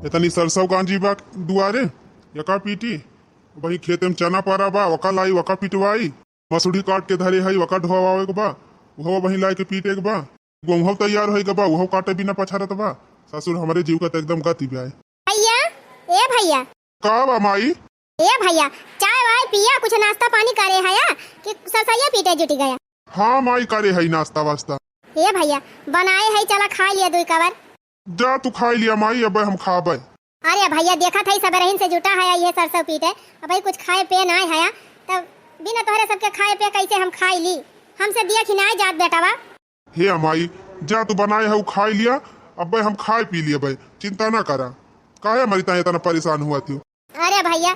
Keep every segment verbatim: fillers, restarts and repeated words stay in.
तनी सरसों गांजी बा दुआरे, यका पीटी। वही खेते में चना परा बा, वका लाई, वका पिटवाई। मसूरी काट के धरे हई, वका ढोवावे के बा, उहो वही लाए के पीटे के बा। गेहूं तैयार होई के बा, उहो काटे बिना पछारत बा। ससुर हमरे जीव का त एकदम गति ब्याय। भैया, ए भैया। का बा माई? ए भैया, चाय वाय पिया, कुछ नाश्ता पानी करे हया कि सरसैया पीटे जुटी गया? हाँ माई, करे हई नाश्ता वास्ता। ए भैया, बनाए हई, चला खाई लिया दुई कवर। जा तू खाई लिया माई, अबे हम खाबे। अरे भैया, देखत हई सबेरहिन से जुटा हया इहे सरसों पीटे, अबे कुछ खाए पे नाय हया, तब बिना तोहरे सबके खाए पे कैसे हम खाई ली? हमसे दिया खिनाए जात बेटवा। हे माई, जा तू बनाए हऊ खाई लिया, अबे हम खाए पी लिया बे, चिंता ना करा। काहे हमारी ताई इतना परेशान हुआ थी? अरे भैया,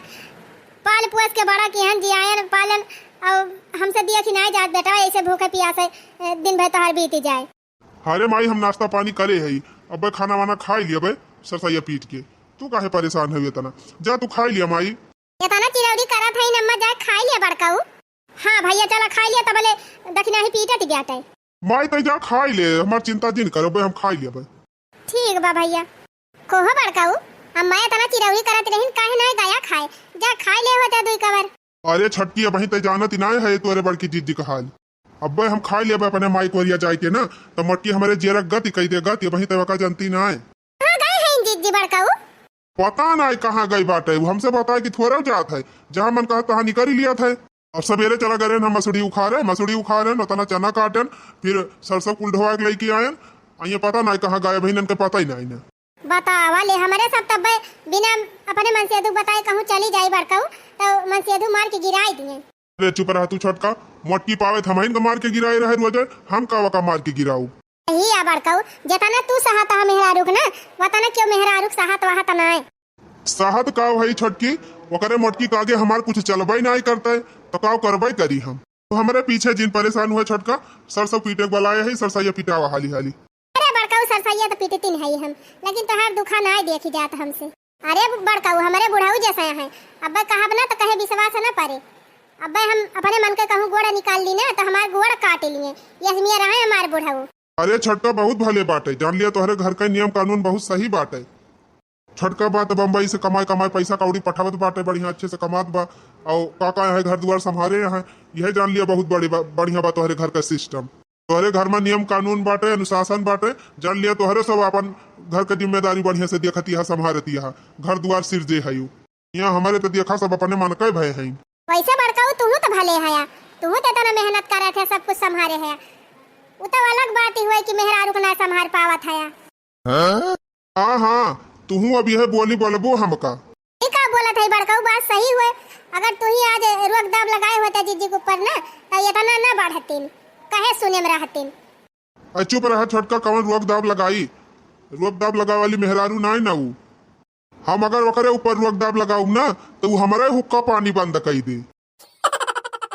पाल पोस के बड़ा किहन जियायन पालन, और हमसे दिया खिनाए जात बेटवा, ऐसे भूखे पियासे, ए, दिन भर तोहर बीती जाए। अरे माई, हम नाश्ता पानी करे हई, अबे खाना वाना खाई लिया बे, सरसैया पीट के। तू काहे परेशान है इतना? जा तू खाई लिया माई। इतना चिरौरी करत हई, अम्मा जाए खाई लिया बड़काऊ। हाँ भैया, चला खाई लिया, तबले दखिनाही पीटत बाटे। माई तई जा खाई ले, हमार चिंता जिन करो बे, हम खाई लिया बे। ठीक बा भैया। कोहो बड़काऊ, अम्मा इतना चिरौरी करत रहिन, काहे नाय गया खाए? जा खाई ले हो जा दुई कवर। अरे छटकी, अबही तई जानत ही नाय है तोरे बड़की जिज्जी का हाल। अब्बे हम खाई लेबे अपने माई कोरिया जाए के ना, त मोटकी हमरे जियरा गति कई दे गति, अबही तई वका जानती नाय। कहाँ गए हैं जिज्जी बड़काऊ? पता नाय कहाँ गई बाटे, वो हमसे बताए कि थोड़े जात है, जहाँ मन कहा तहाँ निकल ही लिया था। अब सवेरे चला गए हम मसूरी उखाड़े, मसूरी उखाड़े, उतना चना काटन, फिर सरसों कुल ढोवा के लेके आयन। आ ये पता नाय कहाँ गए, बहिनन के पता ही नाय ना। बतावा ले, हमरे सब तब्बे बिना अपने मनसेधु बताए कहूँ चली जाई बड़काऊ, तो मनसेधु मार के गिराई दिए। अरे चुप रहा तू छोटका, मोटकी पावे त हमहिन के मार के गिराए रहे रोजे, हम का वका मार के गिराऊ? ही आ बड़काऊ, जेतना तू सहत ह मेहरारू के ना, वतना क्यों मेहरारू के सहत वहत नाय। सहत का भाई छोटकी, ओकरे मोटकी के आगे हमार कुछ चलबे नाय करते, तो का करबे करी हम? तो हमरे पीछे जिन परेशान हुए छोटका, सरसों पीटे के बलाए है, सरसैया पिटावा हाली हाली। अरे बड़काऊ, सरसैया तो पीटतिन है हम, लेकिन तोहार दुखा नाय देखी जात हमसे। अरे बड़काऊ, हमरे बुढ़ऊ जैसे हैं, अब्बे कहब ना तो कहे विश्वास न परे। अब्बे हम अपने मन के कहूँ गोड़ निकाल ली ना तो हमार गोड़ काट लिए, यस मिया रहे हमार बुढ़ऊ। अरे छोटका बहुत भले बाटे, जान लिया तोहरे घर का नियम कानून बहुत सही बाटे। छोटका बा त बम्बई से कमाए कमाए पैसा कौड़ी पठावत बाटे, बढ़िया अच्छे से कमात बा, और काका यहाँ घर दुआर संभारे यहाँ, यह जान लिया बहुत बड़ी बा, बढ़िया बा तोहरे घर का सिस्टम। तोहरे घर में नियम कानून बाटे, अनुशासन बाटे, जान लिया तोहरे सब अपन घर के जिम्मेदारी बढ़िया से देखतिया, संभारतिया, घर दुआर सिरजे हयू। यहाँ हमारे तो देखा सब अपने मन के भय हैं। वैसे बड़काऊ तुहू तो भले हया, तुहू तो इतना मेहनत करत है, सब कुछ संभारे है। उ तो अलग बात ही हुए कि मेहरारू के ना संभार पावत हया। हाँ हाँ, तुहू अब यह बोली बोलबो हमका। ई का बोलत है बड़काऊ, बात सही हुए। अगर तू ही आज रोक दाब लगाए होते जिज्जी के ऊपर ना, तो इतना ना बढ़तीन, कहे सुने में रहतीन। अ, चुप रहा छोटका, कवन रोक दाब लगाई? रोक दाब लगावे वाली मेहरारू नाय ना ऊ। हम अगर ओकरे ऊपर रोक दाब लगाऊब ना, तो ऊ हमरे हुक्का पानी बंद कई दे।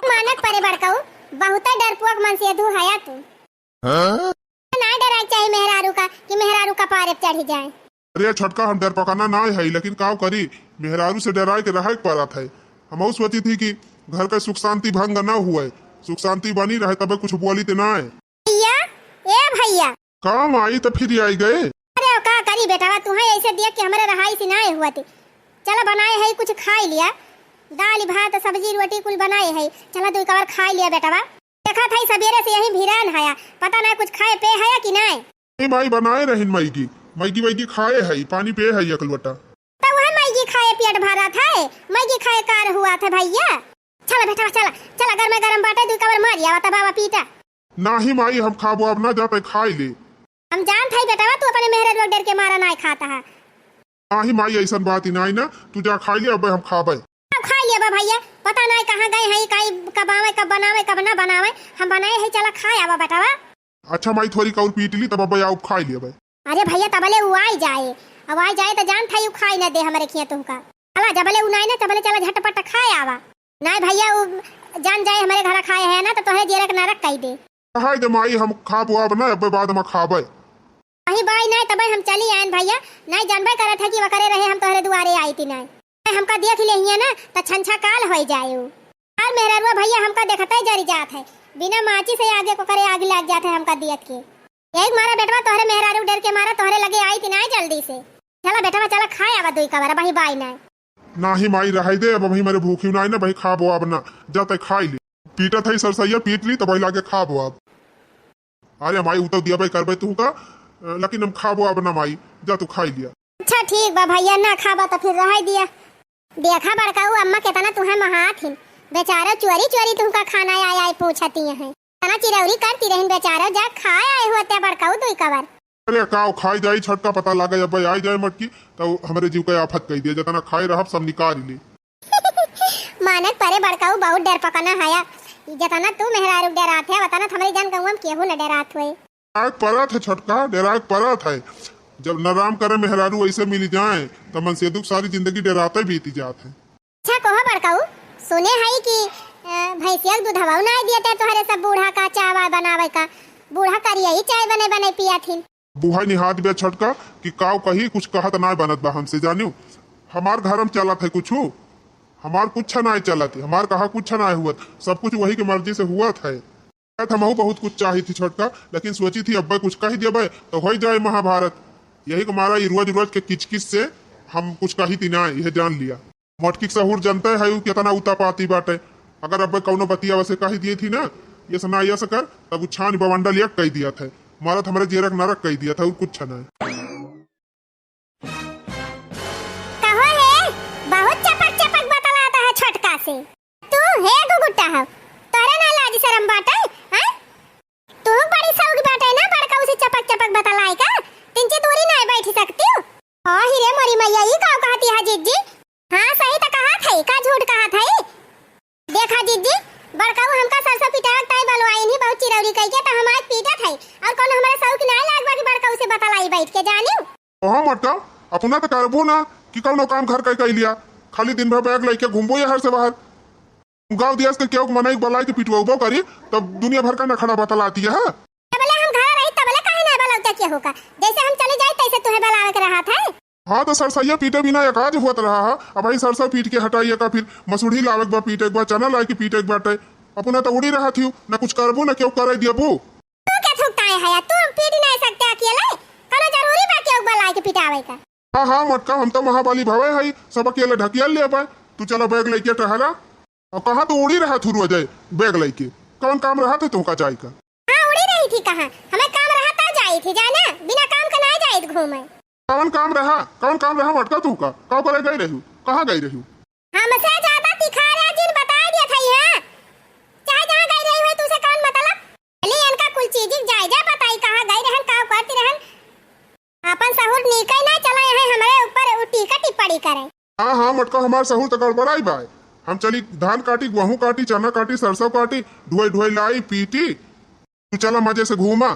मानक परे बड़काऊ, बहुते डरपोक मनसेधू हया तू। हाँ? ना डराए चाहे मेहरारू का कि मेहरारू का पारे चढ़ी जाए। अरे छोटका, हम डरपकना ना है, लेकिन का करी, मेहरारू से डराए के रहे के पड़त है। हम सोची थी कि घर का सुख शांति भंग ना हुए, सुख शांति बनी रहे, तबे कुछ बोली ते ना है। भैया, ए भैया। काम आई तो फिर आई गए। अरे का करी बेटावा, तुहे ऐसे देख के हमरे रहाई से ना हुआ थी। चला बनाए है कुछ खाई लिया, दाल भात सब्जी रोटी कुल बनाए है, चला दो कवर खाई लिया बेटावा। देखत हई सबेरे से यही भिरान हया, पता ना कुछ खाए पे हया कि नाय। ए माई, बनाए रहिन मैगी, मैगी वैगी खाए हई, पानी पिए हई एक लोटा। तो वह मैगी खाए पेट भरत है, मैगी खाए कार हुआ था भैया। चला बेटा चला, चला गरमे गरम बाटे, दुई कवर मारी आवा तब आवा पीटा। नाही माई, हम खाबो अब ना, जाते खाई ले। हम जानत हई बेटवा, तू अपने मेहरे रोग डर के मारा नाय खाता है। नाही माई, ऐसन बात ही नाही ना, तू जा खाई ले, अब हम खाबे। अब खाई लिया बा भैया, पता नाय कहाँ गए हैं, काई कब आवे, कब बनावे, कब ना बनावे, हम बनाए है, चला खाए आवा बेटवा। अच्छा माई, थोड़ी कौर पीट ली, तब अब आउब खाई लिया बे। अरे भैया, तबले उ आई जाए, अब आई जाए तो जानत हई उ खाई ना दे हमरे खिया तुहका। चला जबले उ नाय ना, तबले चला झटपट खाए आवा। नाय भैया, उ जान जाए हमरे घरा खाए है ना, तो तोहरे जेरक नरक कई दे। हाय दे माई, हम खाबो अब ना, अब बाद में खाबे। अही बाई नाय, तबे हम चली आयन भैया, नाय जानबे करत है कि वकरे रहे हम तोहरे दुआरे आई थी नाय। हमका देख लेहिया ना, त छंछा काल होई जाए उ। और मेहरारुआ भैया हमका देखते जरी जात है, बिना माची से आगे को करे आग लाग जात है हमका देख के। यही मारा बेटवा तोहरे मेहरारू डर के मारा तोहरे लगे आई थी नाय जल्दी से। चला बेटवा, चला खाए आवा दुई कवर, अबही बाई नाहीं। नाही माई, रहै दे, अब अबही मरे भूखी नाहीं ना, अबही खाबो अब ना, जा तै खाई ले। पीटत है सरसैया, पीट ली, तब लागे खाबो अब। अरे माई, उ तो दिया भाई करबे तू का, लेकिन हम खाबो अब ना माई, जा तू खाई लिया। अच्छा ठीक बा भैया, ना खाबा तो फिर रहै दिया। देखा बड़काऊ, अम्मा केतना तुहे महात हिन, बेचारो चोरी चोरी तुहका खाना आय आय पूछती हैं। तना चिरौरी करती रहिन बेचारो, जा खाए आए हुआ त्या बड़काऊ दुई कवर। अरे काव खाई जाई छोटका, पता लागे अब आई जाए मटकी, तो हमरे जीव के आफत कई दिया, जतना खाए रहब सब निकाल ले। मानक परे बड़काऊ बहुत डर पकना हया, जतना तू मेहरारू डरात है, वतना तो हमरे जान गौवा में केहू न डरात होए। डराक परत है छोटका, डराक परत है। जब न राम करे मेहरारू ऐसे मिल जाए, तो मनसेदू के सारी जिंदगी डराते बीती जात है। अच्छा कहो बड़काऊ, सुने हई कि, अ, भैंसिया के दूधवा ना दिया ते तोहरे सब बूढ़ा का चाय वाय बनावे का, बूढ़ा करिया ही चाय बने बने पिया थिन। बूढ़ा निहात बिया छोटका कि काव कही, कुछ कहत ना बनत बा हमसे, जानियो। हमार घर में चलत है कुछ, हमार कुछ ना चलत है, हमार कहा कुछ ना हुअत, सब कुछ वही के मर्जी से हुअत है। हमहू बहुत कुछ चाही थी छोटका, लेकिन सोची थी अब्बे कुछ कह देबे तो हो जाए महाभारत। यही के मारा ई रोज रोज के किचकिच से हम कुछ कही थी ना, यह जान लिया। मोटकी के सहूर जनते है उ कितना उतापाती बाटे। अगर अब्बे कौनो बतिया वैसे कह दिए थी ना, ये सना ये सकर, तब उ छान बवंडल एक कह दिया था, मारत हमरे जेरक नरक कह दिया था, और कुछ ना। कहो हे, बहुत चपक चपक बतलाता है छोटका से। तू हे गुगुट्टा हो, तोरे ना लाज शरम बाटे, हैं? तू बड़ी सौग बाटे ना, बड़का उसे चपक चपक बतलाए का? तिंची दूरी ना बैठी सकती हो? हाँ ही रे मोरी मैया, ई का कहती है जिज्जी? हाँ सही तो कहा था, का झूठ कहा था? देखा जिज्जी, बड़काऊ हमका सरसों पिटावक ताई बलवाई नहीं, बहुत चिरौरी कह के तो हम आज पीटत है, और कौन हमारे सौग ना लाग बा कि बड़काऊ से बतलाई बैठ के जानियो। कहाँ मटका, अपना तो करबो ना कि कौनो काम घर का कर लिया, खाली दिन भर बैग लेके घूमबो यहाँ से बाहर। गाँव दियास के केहू के मनई के बलाई के पिटवाबो करी, तब दुनिया भर का नखड़ा बतलाती है। तबले हम घर रही, तबले काहे ना बलौते केहू का? जैसे हम चले जाए, तैसे तुहे बलावे के रहा था। हाँ, तो सरसैया पीटे बिना एकाज होत रहा है। अब भाई सरसों पीट के हटाइए का, फिर मसूढ़ी लावे के बा पीटे के बा, चना लाए के पीटे के बाटे। अपना तो उड़ी रहा थी, ना कुछ करबो, ना केहू करे दियबो। तू क्या थुकताए है? तू पीट नहीं सकते अकेले? कौनो जरूरी बा केहू बलाए के पिटावे का? हाँ, हाँ, मटका, हम तो महाबली भवे हई, सब अकेले ढकियल ले पाए। तू चला बैग लेके टहला। और कहाँ तू उड़ी रहा थुरु अजय, बैग लेके? कौन काम रहा था तुमका जाए का? हाँ, उड़ी रही थी कहाँ? हमें काम रहा तब जाई थी, जाना? बिना काम के ना जाई थी घूमे। कौन काम रहा? कौन काम रहा मटका तुमका? का करे गई रहू? कहाँ गई रहू? हमसे ज्यादा तिखारा जिन बताए दिया था यहाँ। चाहे जहाँ गई रही हो, तुझसे कौन मतलब? चली इनका कुल चीज जायजा बताई, कहाँ गई रहन, का करती रहन। अपन सहूर नीके ना चलाए हैं, हमरे ऊपर उ टीका टिप्पणी करे। हाँ, हाँ, मटका, हमार सहूर तो गड़बड़ाई बाय। हम चली धान काटी, गेहूं काटी, चना काटी, सरसों काटी, ढुआई ढुआई लाई, पीटी। तू चला मजे से घूमा।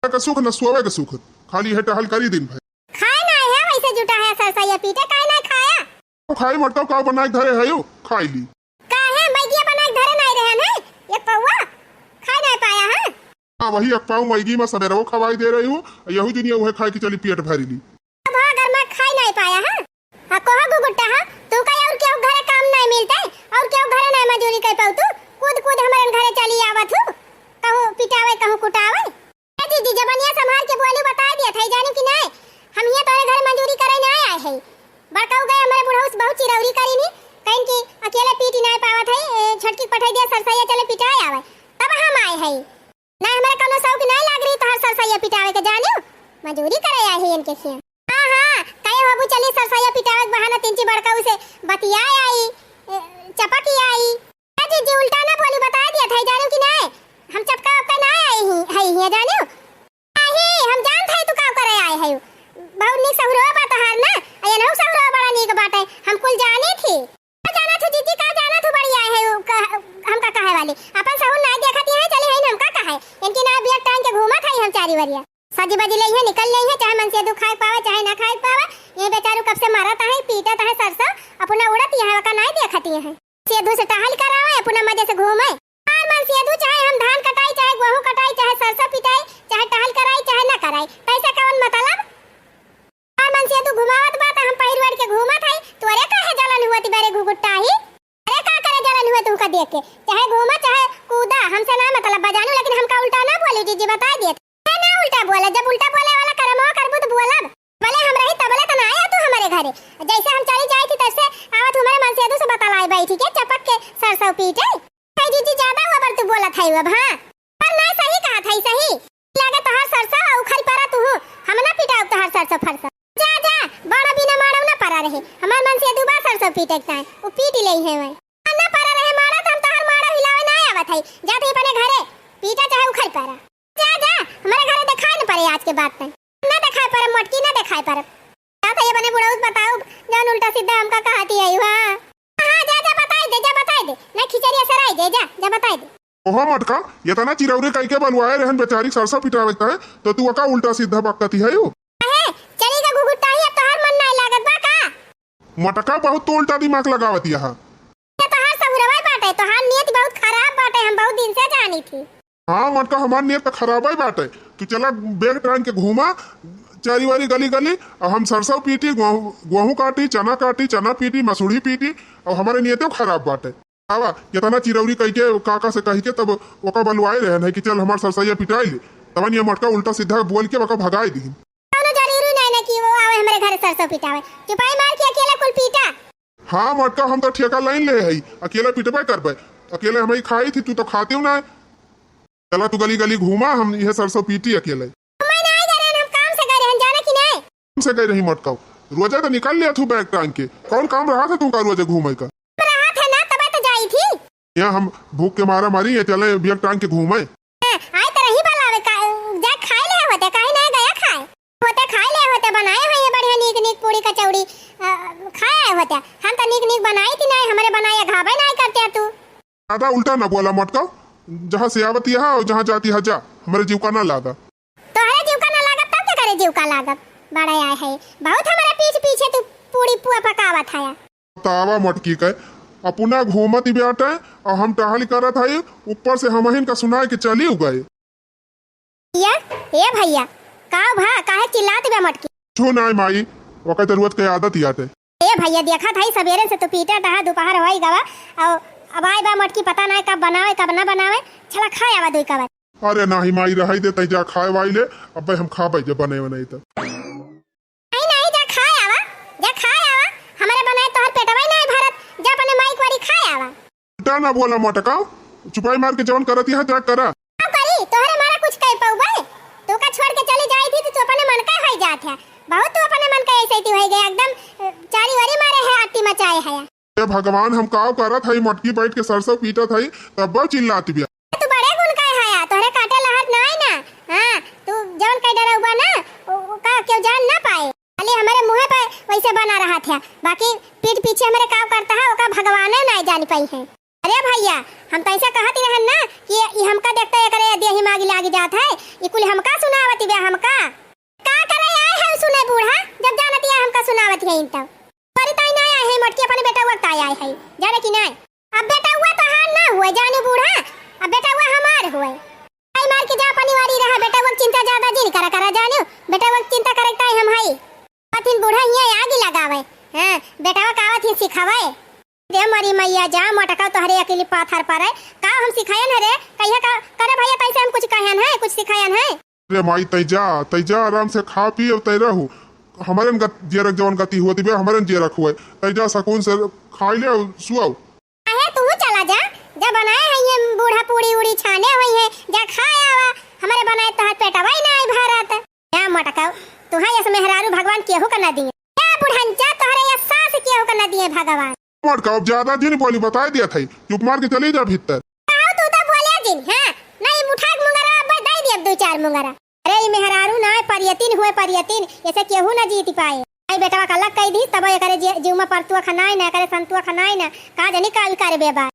के सुख न सोवे के सुख, खाली है टहल करी दिन भर। खाए ना है, वैसे जुटा है सरसैया पीटे, काहे ना खाया? तो खाई मटका, का बनाए धरे है यो, खाई ली। काहे मैगिया बनाए धरे नहीं रहे हैं, एक पौवा खाए नहीं पाया है? हाँ, वही एक पाव मैगी में सबेरवो खवाई दे रही हूँ, यहू दुनिया वह खाए के चली पेट भरी ली। अब हाँ, अगर मैं खाए नहीं पाया है, हाँ, कहो गुगुट्टा, हाँ, तू का और केहू घरे काम नहीं मिलते, और केहू घरे नहीं मजूरी कर पाऊ तू, कूद कूद हमारे घरे चली आवत हूँ, कहूँ पिटावे, कहूँ कुटावे। ए दीदी, जबनिया संभाल के बोली, बताए दिया था, जानी कि नहीं, हम यहाँ तोरे घर मजूरी करे ना आए हैं। बड़काऊ गए हमारे बुढ़ऊ से बहुत चिरौरी करी नी, कहीं कि अकेले पीट ना पावत है, ए, छोटकी के पठाई दिया, सरसैया चले पिटाए आवे, तब हम आए हैं। ना हमारे कौनो शौक नहीं लाग रही तोहर सरसैया पिटावे के, जानियो, मजूरी करे आए हैं इनके खेत। हाँ, हाँ, कहे बाबू चली सरसैया पिटावे के बहाना तिंची बड़काऊ से बतियाए आई, ए, चपक आई। ए जीजी, उल्टा ना बोली, बता दिया था, जानू कि नहीं? हम चपका वपका ना आई ही, है ही, जाने हो? नाही, हम जान था तू का करे आए है। बहुत नीक सहुरो बा तोहार ना, आ एनहु सहुरो बड़ा नीक बाटे, हम कुल जानी थी। का जाना थू जीजी, का जाना थू बड़ी आए है, उ कह-, हमका कहे वाली। अपन सहुर ना देखती है, चली है हमका कहे। इनकी ना बिया टांग के घूमत है हम चारी वरिया। सजी बजी ले है, निकल ले है, चाहे मनसेदू खाए पावे, चाहे ना खाए पावे। ये बेचारू कब से मरत है, पीटत है सरसों, अपना उड़त यहाँ का नहीं देखती है। सेदू से टहल करावे, अपना मजे से घूमे। हमार मनसेदू चाहे हम धान कटाई, चाहे गेहूं कटाई, चाहे सरसों पिटाई, चाहे टहल कराई, चाहे ना कराई, पैसा कौन मतलब? हमार मनसेदू घुमावत बा त हम पहिरवड़ के घूमत हई। तोरे काहे जलन हुआ ती बरे घुघुट्टा ही? अरे का करे जलन हुआ तुमका देख के? चाहे घूमा, चाहे कूदा, हमसे ना मतलब बजानू, लेकिन हमका उल्टा ना बोली जीजी, बता दिए। ना, ना उल्टा बोले, जब उल्टा बोले वाला करम हो करबू तो बोलब। भले हम रही तबले त ना आया तू अरे, जैसे हम चली जाई थी, तैसे आवत हमारे मनसेदू से बतलाए बैठी के चपक के सरसों पीटे। है जीजी, ज्यादा हुआ पर तू बोलत है अब, हाँ? पर ना, सही कहा था, सही। लागे तोहार सरसों आ उखरी परा तू, हम ना पिटाउब तोहार सरसों फरसों। जा, जा, बड़ा बिना मारव ना परा रहे। हमार मनसेदू बा सरसों पीटे के ताए, उ पीट ले है वै। ना परा रहे मारा, तो हम तोहार मारा हिलावे ना आवत है। जा तू अपने घरे पीटा चाहे उखरी परा। जा, जा, हमारे घरे देखाए न परे आज के बाद तक। ना देखाए परब मोटकी, ना देखाए परब। का कहिए बने बुढ़ऊ से बताऊ, जौन उल्टा सीधा हमका कहती है, हाँ। हाँ, जा, जा, बताई दे, जा, बताई दे। ना खिचड़ी असराई दे, जा, जा, बताई दे। ओहो मोटका, इतना चिरौरी कइके बलुआए रहन बेचारी सरसों पिटावे के, तो तू ओका उल्टा सीधा बकती है यू। अहे, चली का घुघुटाही, अब तोहार मन नाय लागत बा का? मोटका, बहुत तू उल्टा दिमाग लगावत यहा। ये तोहार सहुरवा बाटे, तोहार नियत बहुत खराब बाटे, हम बहुत दिन से जानी थी। हाँ मोटका, हमार नियत तो खराब ही बाटे। तू चला बैग टांग के घूमा चारी वारी गली गली, और हम सरसों पीटी, गेहूं, गेहूं काटी, चना काटी, चना पीटी, मसूरी पीटी, और हमारे नियते खराब बाटे। आवा, इतना चिरौरी कइके काका से कहिके तब ओका बलुआए रहन है कि चल हमार सरसैया पिटाई ले। तबन ये मोटका उल्टा सीधा बोल के ओका भगाए दीन। कौनो जरूरी नहीं ना कि वो आवे हमारे घर सरसों पिटावे। चुपाई मार के अकेला कुल पीटा। हाँ मोटका, हम तो ठेका लाइन ले हई, अकेला पिटबे करबे। अकेले हम ही खाई थी, तू तो खाती हूँ ना। चला तू गली गली घूमा, हम यह सरसों पीटी अकेले। मैं ना गए रहन, हम काम से गए रहन, जाना कि नहीं? काम से गए रही मोटका, रोजे तो निकल लिया तू बैग टांग के। कौन काम रहा था तुमका रोजे घूमे का? रहा था ना, तबे तो जाई थी। यहाँ हम भूख के मारा मारी, ये चले बैग टांग के घूमे। हाँ, आए तो रही बलावे का, जा खाए ले होते, काहे ना गया खाए? होते खाए ले होते, बनाए हुए हैं बढ़िया नीक नीक पूड़ी कचौड़ी, अ, खाए आए होते। हम तो नीक नीक बनाई थी ना, हमारे बनाए घाबे ना करते तू। ज्यादा उल्टा ना बोला मोटका, जहाँ से आवत यहाँ और जहाँ जाती है जा, हमारे जीव का ना लागा। तोहरे जीव का ना लागत, तब के करे जीव का लागत? बड़ा आए है, बहुत हमारे पीठ पीछे तू पूड़ी पुआ पकावत है। तावा मटकी के अपना घूमत बाटे, और हम टहल करत हई, ऊपर से हमहिन का सुनाए के चली गए। या, ए भैया, का भा, काहे चिल्लात बा मटकी? छो नाय माई, ओकर जरूरत के आदत ही आटे। ए भैया, देखत हई, सबेरे से तू पीटत हा, दोपहर होई गवा, और अब आए बा मटकी, पता नाय कब बनावे, कब ना बनावे, चला खाए आवा दुई कवर। अरे नाही माई, रहई दे, तई जा खाए वाई ले, अब्बे हम खाबे जब बने बनाई तब। नहीं, नहीं, जा खाए आवा, जा खाए आवा, हमारे बनाए तोहर पेटवा ही नहीं भरत, जा अपने माई के बारी खाए आवा। उल्टा ना बोला मोटका, चुपाई मार के जवन करत यहाँ जा करा। का करी, तोहरे मारा कुछ कह पउबे? तू का छोड़ के चली जाई थी तो तू अपने मन का होई जात है, बहुत तू अपने मन का ऐसे ही होई गया, एकदम, अ, चारी ओरी मारे है, आटी मचाए है। हे भगवान, हम काव करत हई, मटकी बैठ के सरसों पीटत हई, तब चिल्लात बिया। तू बड़े गुण का हया, तोहरे काटे लहर नाई ना। हाँ, तू जौन कह डरउबा ना, उ, उ का केहू जान ना पाए। खाली हमरे मुँहे पे वैसे बना रहत है, बाकी पीठ पीछे हमरे काव करत है, ओका भगवाने नाई जान पाई है। अरे भैया, हम तो ऐसे कहत ही रहन ना कि ई हमका देखते एकरे देही में आगी लागी जात है, ई कुल हमका सुनावत बे हमका। का करे आए है सुने बूढ़ा, जब जानत है हमका सुनावत है तब। पर ताई ना आए है, मोटकी अपने बेटउआ ताई आए है, जाने कि नहीं? अब बेटउआ तोहार ना हुए जानू बूढ़ा, अब बेटउआ हमार हुए। ताई मार के जा अपनी वारी रहा, बेटउआ के चिंता ज्यादा जिन करा, करा जानू, बेटउआ के चिंता करे ताई हम हई। कथिन बूढ़ा हियाँ आगी लगावे, हाँ, बेटवा का आवत ही सिखावे। रे मरी मैया जा, मोटका तोहरे अकेली पाथर पर है, का हम सिखायन है रे, कहिया का करे भैया, तैसे हम कुछ कहन है, कुछ सिखायन है? रे माई, तै जा, तै जा, आराम से खा पी, अब तै रहू। हमरन गत-, जियरक जवन गति होत बे, हमरन जियरक हुए। तै जा, सकून से खाई ले, सुआओ। अहे, तू चला जा, जा बनाए है ये बूढ़ा पूड़ी उड़ी छाने हुई है, जा खाए आवा, हमरे बनाए तोहर पेटवा ही ना आई भरत। या मटकाओ, तुहा यस मेहरारू भगवान केहू का ना दिए। जा बुढ़न जा, तोहरे यस सास केहू का ना दिए भगवान। मटकाओ, अब ज्यादा जिन बोली, बताए दिया था, चुप मार के चली जा भीतर। कहो तू तो बोले जिन, हाँ? नहीं, उठा के मुंगरा अब दे दिए दो चार मुंगरा। अरे, ई मेहरारू ना, परियतिन हुए परियतिन, ऐसे केहू ना जीत पाए। आई बेटवा का अलग कह दी, तब एकरे जे-, जीव में परतुआ खनाए ना, एकरे संतुआ खनाए ना, का जानी का विकार बेबा।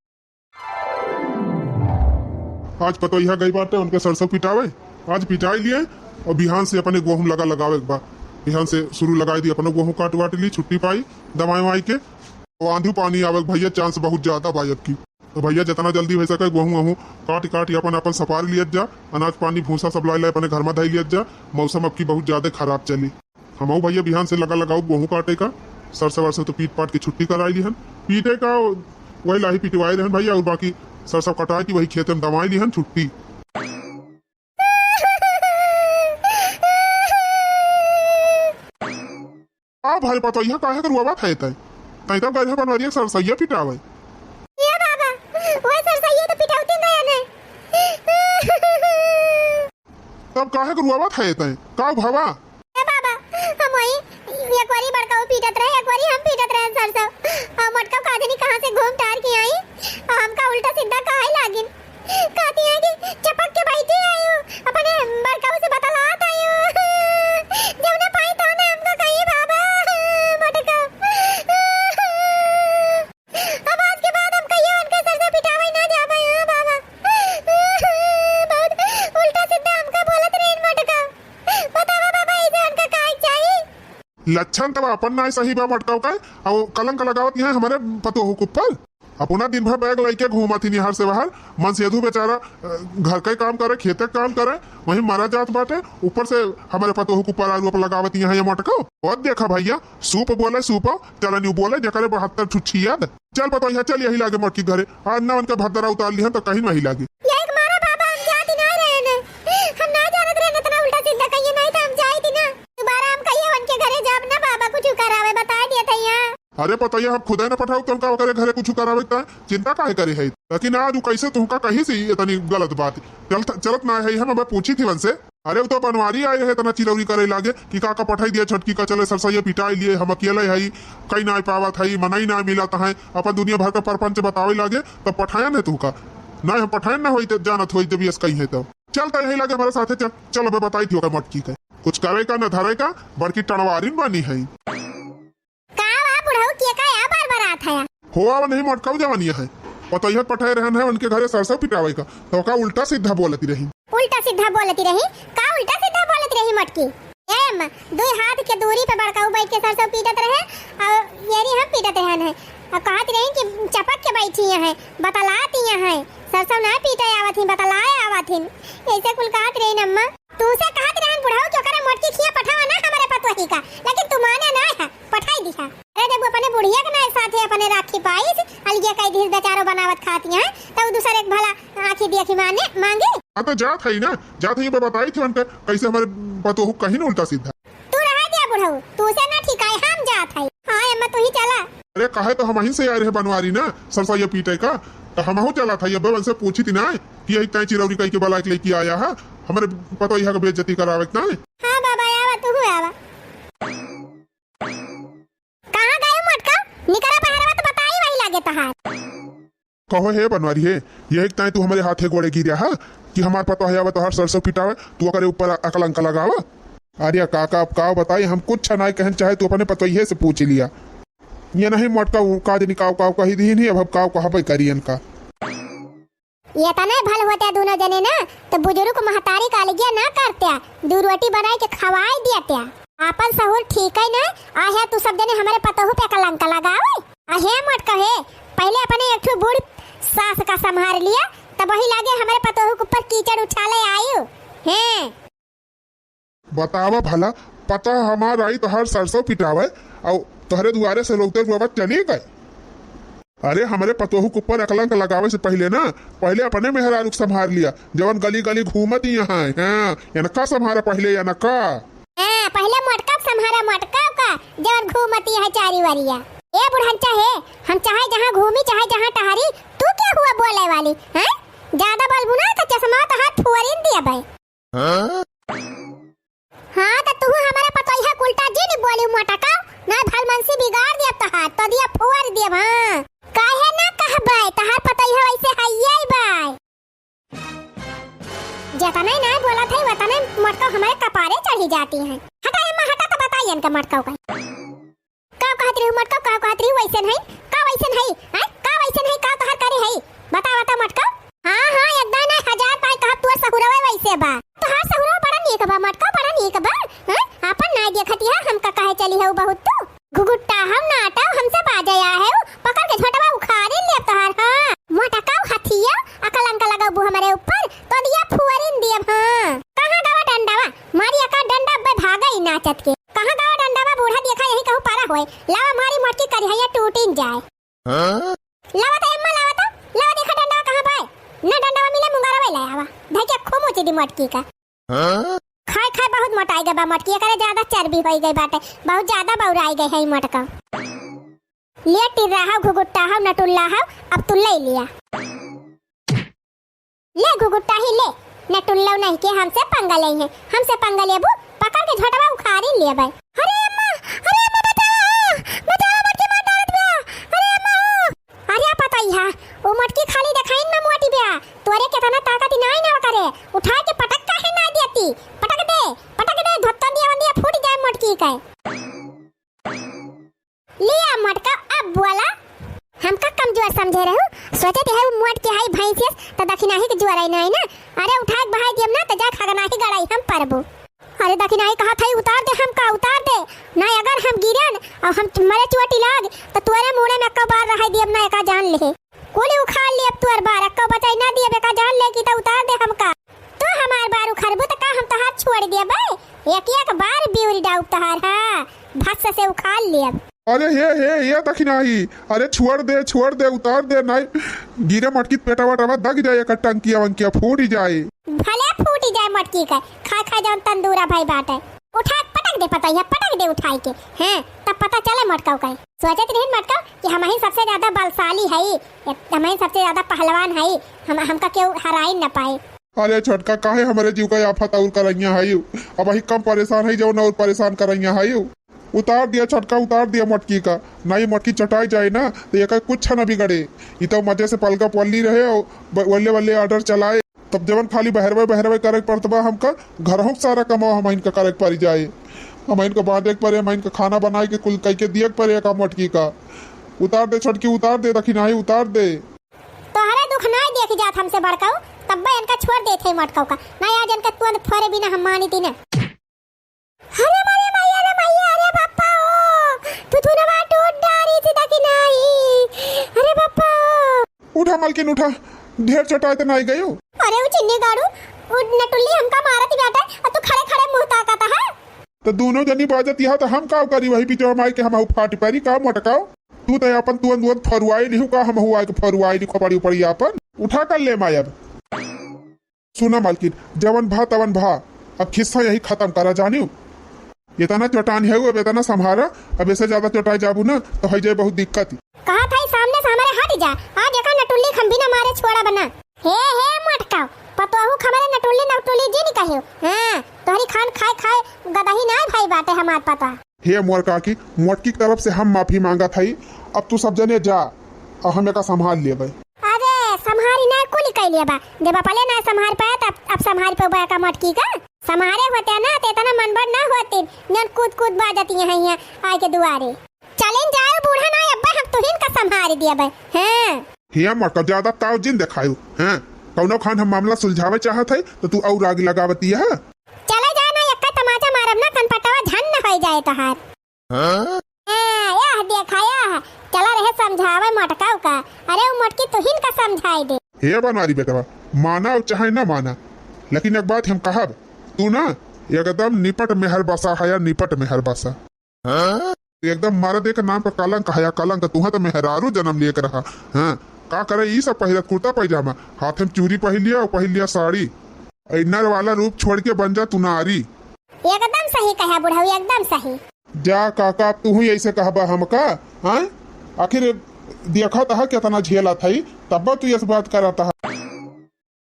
आज पतोहिया गई बाटे उनके सरसों पिटावे, आज पिटाई लिए और बिहान से अपने गोहूं लगा लगावे के बा। बिहान से शुरू लगाई दी, अपने गोहूं काट वाट ली, छुट्टी पाई दवाई वाई के। और आंधी पानी आवे के भैया, चांस बहुत ज्यादा बा अब की। तो भैया जितना जल्दी हो सके गोहूं वहूं काट काट अपन अपन सपार लियत जा, अनाज पानी भूसा सब लाई लाई अपने घर में धई लियत जा। मौसम अब की बहुत ज्यादा खराब चली। हमहू भैया बिहान से लगा लगाऊ गोहूं काटे का, सरसों वरसों तो पीट पाट के छुट्टी कराई लिहन। पीटे का वही लाही पिटवाए रहन भैया, और बाकी सरसों कटाए की वही खेत में दवाई लिहन छुट्टी। का भइल पतोहिया, काहे के रुआवत है तै? तै तब गए रहे बनवरिया के सरसैया पिटावे। ए बाबा, वह सरसैया तो पिटौती गया ने। तब काहे के रुआवत है तै? का भवा? ए बाबा, हम वही एक बारी बड़काऊ पीटत रहे, एक बारी हम पीटत रहे सरसों। और मोटकाऊ का जानी कहाँ से घूम टहर के आई, और हमका उल्टा सीधा कहे लागिन। कहती है कि चपक के बैठी आई हूँ, अपने बड़काऊ से बतलात आई हूँ। जौने पाई तौने हमका कही बाबा, मोटकाऊ। अब आज के बाद हम कहियो उनके सरसों पिटावे ना जाबे, हाँ बाबा। बहुत उल्टा सीधा हमका बोलत रहे मोटकाऊ। बतावा बाबा, इसे उनका काहे चाही? लक्षण तब अपन नाय सही बा मोटकाऊ का, और कलंक लगावत यहाँ हमारे पतोहू के ऊपर। अपना दिन भर बैग लइके घूमत ही निहर से बाहर, मनसेधू बेचारा, अ, घर के काम करे, खेते के काम करे, वहीं मरा जात बाटे, ऊपर से हमारे पतोहू के ऊपर आरोप लगावत यहाँ ये मोटकाऊ। और देखा भैया, सूप बोले सूप, चलनी बोले, जकरे बहत्तर ठुच्छी याद। चल पतोहिया, चल यही लागे मोटकी घरे। आज ना उनका भद्दरा उतार लिहन तो कहीं नहीं लागे। यही के मारा बाबा हम जाती ना रहे ने। हम ना जानत रहे इतना उल्टा सीधा कहिए, नहीं तो हम जाई थी ना। दोबारा हम कहिए उनके घरे जाब ना बाबा, कुछ करावे, बता दिए थे यहाँ। अरे पतोहिया, हम खुदे न पठाऊ तुमका ओकरे घरे कुछ करावे ता, चिंता काहे करे है? लेकिन आज उ कैसे तुमका कही सी इतनी गलत बात? चलत, चलत ना है, हम अब पूछी थी उनसे। अरे, उ तो बनवारी आए रहे, इतना चिरौरी करे लागे कि काका पठाई दिया छोटकी का, चले सरसैया पिटाई लिए, हम अकेले हई, कहीं ना पावत हई, मनई ना मिलत है, अपन दुनिया भर का परपंच बतावे लागे, तब पठायन है तू का? ना, हम पठायन ना होई, तो जानत होई, जब यस कहीं है तो। चल, तो यही लागे हमारे साथे, चल, चल, अबे बताई थी ओकर मोटकी का। कुछ करे का न धरे का, बड़की टणवारिन बनी है। का बा बुढ़ऊ, के का या बार बार आत हया? हो आवा नहीं मोटकाऊ जवानिया है। पतोहिया पठाए रहन है उनके घरे सरसों पिटावे का, तो का उल्टा सीधा बोलती रही। उल्टा सीधा बोलती रही? का उल्टा सीधा बोलती रही मोटकी? ए अम्मा, दुई हाथ के दूरी पे बड़काऊ बैठ के सरसों पीटत रहे और येरी हम पीटत रहन है। और कहत रही कि चपक के बैठी है, बतलाती है, सरसों ना पीटे आवत ही, बतलाए आवत ही। ऐसे कुल कहत रही न अम्मा। तू से कहत रहन बुढ़ऊ कि ओकरे मोटकी खिया पठावा ना हमरे पतोही का, लेकिन तू माने ना है, पठाई दिहा। अरे जब अपने बुढ़िया के ना साथे अपने राखी पाइस, अलगे कई दिस बेचारो बनावत खाती हैं, तब दूसरे एक भला आँखी देखी माने मांगे। हाँ तो जात है ना, जात है, ये बताई थी उनका कैसे हमारे पतोहू कहीं ना उल्टा सीधा। तू रहा दिया बुढ़ऊ, तू से ना ठीक आए, हम जात है। हाँ अम्मा तू ही चला। अरे काहे तो हम ही से आए रहे बनवारी ना, सरसैया पीटे का, तो हमहू चला था, ये बवन से पूछी थी ना कि यही तय चिरौरी कई के बला के लेके आया है, हमारे पतोहिया का बेइज्जती करावे के ना। हाँ बाबा, आवा, तू आवा। कहाँ गए मोटका? निकरा बहरवा तो बताई वही लागे तहार। कहो हे बनवारी हे, यही तय तू हमारे हाथे गोड़े गिरा है कि हमार पतोहिया बा तोहार सरसों पिटावे, तू ओकरे ऊपर अकलंक लगावा। अरे काका, अब का बताई, हम कुछ नाय कहन चाहे, तू अपने पतोहिए से पूछ लिया। ये नहीं मोटका उ का जनी काव काव कही दीन ही, अब हम काव कहबे करियन का। ये तने भल होते दोनों जने ना, तो बुजुर्ग महतारी का अलगिया ना करत्या, दू रोटी बनाए के खवाए दियत्या। आपन सहूर ठीक है ना, आहे तू सब जने हमारे पतोहू पे कलंक लगावे। आहे मोटका हे, पहले अपने एक ठो बूढ़ सास का संभार लिया, तब वही लागे हमारे पतोहू के ऊपर कीचड़ उछाले आयु। हैं। बतावा भला, पता हमार आई तोहार सरसों पिटावे, अउ तोहरे दुआरे से लौटे रुआवत चली गए। अरे, हमरे पतोहू के ऊपर अकलंक लगावे से पहिले ना, पहिले अपने मेहरारू के संभार लिया, जवन गली गली घूमत ही यहाँ है। हाँ, इनका संभारा पहिले, इनका। हाँ, पहिले मोटका के संभारा, मोटका का, जवन घूमत ही है चारी वरिया। ए बुढ़ंचा हे, हम चाहे जहाँ घूमी, चाहे जहाँ टहरी, तू क्या हुआ बोले वाली, हैं? ज्यादा बोलबू ना तो चश्मा तो हाथ फुअरिन दिया भाई। हाँ? हाँ, तो तू हमारा पतोहिया कुलटा जी नहीं बोली मोटका, ना भलमनसी बिगाड़ दिया तहार, तो दिया फुअर दिया, हाँ। काहे ना कहबे, तहार पतोहिया वैसे हइये बाय। जतने ना बोलत है, वतने मोटका हमारे कपारे चढ़ी जाती हैं। हटा रे माँ, हटा तो बताइए इनका मोटका का। का कहत रही मोटका, का कहत रही वैसन है, का वैसन है, हैं? का वैसन है, का तोहर करे है? बता, बता मोटका। हाँ, हाँ, एकदम ना हजार पाए कहा तोर सहुरवे वैसे बा। तोहार सहुरवा बड़ा नीक बा मोटका, बड़ा नीक बा, हैं? आपन ना देखत है, हमका कहे चली है बहुत तू। घुघुट्टा हम नाटा, हमसे बाजे आ है, पकड़ के झोटवा उखाड़े ले तोहार, हाँ। मोटका हथिया, अकलंक लगबू हमारे ऊपर, तो दिया फुअरिन दियब, हाँ। कहाँ गवा डंडवा? मारी एका डंडा अब्बे भागा ही नाचत के। कहाँ गवा डंडवा बूढ़ा देखा यही कहूँ परा होए। लावा मारी मोटकी करिहैया टूटिन जाए। हाँ? लावा तो अम्मा लावा तो, लावा देखा डंडवा कहाँ पाए। ना डंडवा मिले मुंगारा वही लाया आवा। धके खूब ऊँची दी मोटकी का। हाँ? खाए खाए बहुत मोटाइ गए बा मोटकी, एकरे ज्यादा चर्बी होइ गइ बाटे, बहुत ज्यादा बउराइ गइ है ई मोटका। ले टिर्रा हउ, घुघुट्टा हउ, नटुल्ला हउ, अब तू ले लिया। ले घुघुट्टा ही ले, नटुल्लउ नहीं के हमसे पंगा लेइहैं, हमसे पंगा लेबू, पकड़ के झोटवा उखाड़ी लेबै। अरे अम्मा, अरे अम्मा बचावा हो, बचावा, मोटकी मार डारत बिया, अरे अम्मा हो। अरे पतोहिया, उ मोटकी खाली देखाइन में मोटी बिया, तोरे केतना ताकत नाहीं ना करे, उठाइ के पटक काहे नाहीं देती, पटक दे, पटक दे, धोत्तन दिया वंदिया फूट जाए मोटकी के। लिया मोटका, अब बोला। हमका कमजोर समझे रहू, सोचत है उ मोट के हई भैंसियस, त दखिनाही के जोर आई नाहीं ना। अरे उठाइ के बहाइ दियम ना, त जा खगनाही गड़ाई हम परबू। अरे दखिनाही कहत हई, उतार दे हमका, उतार दे। ना अगर हम गिरन और हम मरे चोटी लाग, त तोरे मूड़े में एक्को बार रहाई दियम ना, एका जान ले। कुल उखाड़ लियब तोर बार, एक्को बचाई ना दियब, एका जान ले कि त उतार दे हमका। तू हमार बार उखड़बू त का हम तोहार छोड़ देबै? एक एक बार बिउरी डाउब तोहार, हाँ, भस्स से उखाड़ लेब। अरे हे, हे, हे दखिनाही, अरे छोड़ दे, छोड़ दे, उतार दे, नाहीं गिरे मोटकी त पेटवा वेटवा दग जाए, एकर टंकिया वंकिया फूट जाए। भले फूट जाए मोटकी के, खाए खाए जौन तंदूरा भई बाटे। उठा के पटक दे पतोहिया, पटक दे उठाई के, हैं, तब पता चले मोटकऊ के। सोचत रहिन मोटकऊ कि हमही सबसे ज्यादा बलशाली हई, हमही सबसे ज्यादा पहलवान हई, हम, हमका केहू हराई न पाए। अरे छोटका, काहे हमरे जीव का आफत और करइया हइउ? अबहीं कम परेशान हई, जउन और परेशान करइया हइउ। उतार दिया छोटका, उतार दिया मोटकी का। ना ई मोटकी चटाई जाए ना, त एकर कुछ न बिगड़े। ई त मजे से पलगा पल्ली रहे और ब-, वल्ले वल्ले order चलाए। तब जवन खाली बहरवे बहरवे करे के पड़त बा हमका, घरहूँ के सारा कमवा हमहिन का करे के परि जाए। हमहिन का बाँधे के परे, हमहिन का खाना बनाए के कुल कइके दिए के परे एका मोटकी का। उतार दे छोटकी, उतार दे, दखिनाही उतार दे। तोहरे दुख नाहीं देखि जात हमसे बड़कऊ, तब्बे इनका छोड़ देत है मोटकऊ का। नाहीं आज इनका तुरंत फोरे बिना हम मानी ती ना। अरे मारे मैया रे मैया, अरे बापा ओ, थुथुनवा टूट डारी थी दखिनाही। अरे बापा ओ। उठा मलकिन उठा, ढेर चोटाए त नाहीं गयो। अरे उ चिन्नी गाड़ू, उ नटुल्ली हमका मारत बाटे, अ तू खड़े खड़े मुँह ताकत है। त दूनो जनी बाजत यहाँ त हम का करी, वही बिचवा माई के हम फाट परी का मोटकाओ। तू त अपन तुरंत तुरंत फरुआई लिहू का, हमहू आइके फरुआई लिहू पड़ी पड़ी अपन। उठा कर ले मायब। सुना मालकिन, जवन भा तवन भा, अब खिस्सा यही खतम करा जानियो। एतना चोटान है, अब एतना संभारा, अब एसे ज्यादा चोटाए जाबू ना तो होइ जाए बहुत दिक्कत। कहत है सामने से हमरे हट जा, आज एका नटुल्ली खम्भी ना मारे छोड़ब ना। हे, हे मोटका, पतोहू क हमरे नटुल्ली नटुल्ली जिन कहियो। हाँ, तोहरी खान खाए खाए गदही ना भई बाटे हमार पता। हे मोर काकी, मोटकी के तरफ से हम माफी मांगत हई। अब तू सब जने जा, अब हम एका संभाल लेबै। अरे, संभारी ना कुल कइ लेबा। जब अपने ना संभार पाए, तब अब संभार पे बा का मोटकी का? संभारे होते ना, त एतना मनबढ़ ना होती, जन कूद कूद बाजती हैं यहाँ आए के दुआरे। चलिन जाओ बूढ़ा ना, अब्बे हम तुहिन का संभारी दियबै। हाँ। हे मोटका, ज्यादा ताव जिन देखायो। हाँ, कौनो खान हम मामला सुलझावे चाहत है, तो तू और आग लगावती है। चले जा ना, एक्का तमाचा मारब ना, कनपटवा झन न होइ जाए तोहार। हाँ? हाँ, यह देखा, यह चला रहे समझावे मोटकाऊ का। अरे, उ मोटकी तुहिन का समझाई दे। हे बनवारी बेटवा, माना और चाहे ना माना, लेकिन एक बात हम कहब, तू ना एकदम निपट मेहर बसा है या निपट मेहर बसा। हाँ? तू एकदम मर्दे के नाम पर कलंक है या कलंक, तुहा तो मेहरारू जन्म लिए के रहा। हाँ, का करे ई सब पहिरत कुर्ता पैजामा, हाथ में चूड़ी पहिर लिया और पहिर लिया साड़ी। इन्नर वाला रूप छोड़ के बन जा तू नारी। एकदम सही कहा बुढ़ऊ, एकदम सही। जा काका, अब तू ही ऐसे कहबा हमका, हाँ? आखिर देखत है कितना झेलत है, तब तू ऐसे बात करत है।